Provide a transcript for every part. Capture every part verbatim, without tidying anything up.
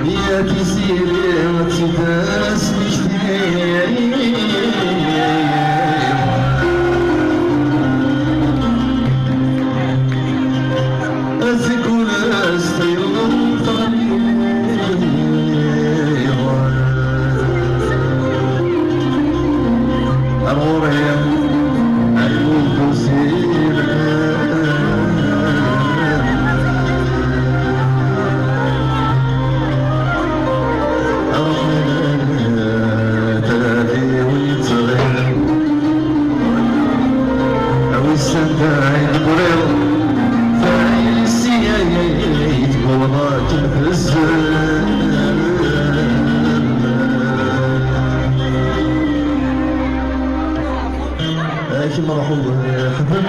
يا تسيري تداس مشتي. أزكون أستيقظ. Ar ɣur-i, ar ɣur-i. A Ṛṛeḥman, a Tadli win yettɣiḍ, a wissen anda i d-tebriḍ, tayri-s i ay tewweḍ akken tezzer. Akem ruḥu xdem.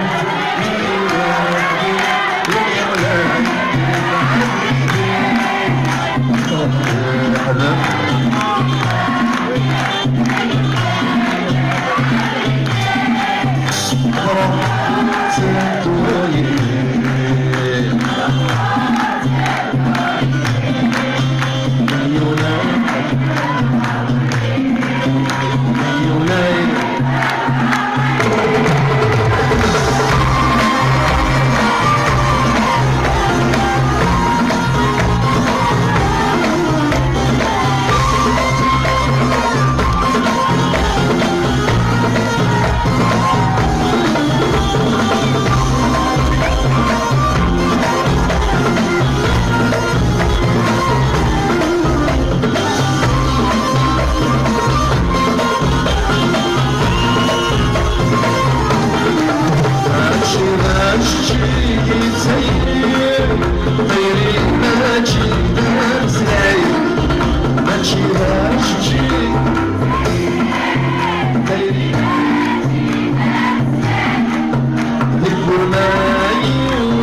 Deg wurmayi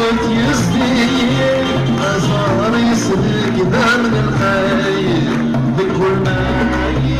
ur t-yezdi, aẓar-is deg idammen lxay. Deg wurmayi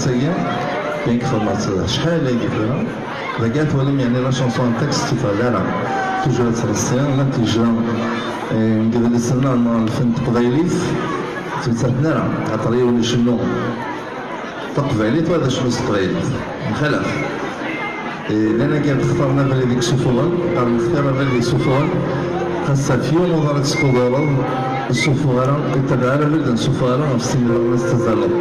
Sagi, bien que txedmeḍ acḥal ay tura, dagi ad twalim, yeɛni, la chanson, texte ur tebɛed ara. Toujours ad ttreṣṣi, la déjà, eh, deg yidlisen-nneɣ n lfen n teqbaylit, ur ttmettaten ara, axaṭer yiwen icennu taqbaylit, wa d acennu s teqbaylit. Mxalaf. Eh, llan akka ad xtaren abrid i yessufuɣen, qqaren xtir abrid i yessufuɣen, xas ɣef yiwen uḍar i tesqudureḍ, ur ssufuɣ ara, ur ttabaɛ ara abrid ur ssufuɣ ara ɣef sin iḍarren i tettazzaleḍ.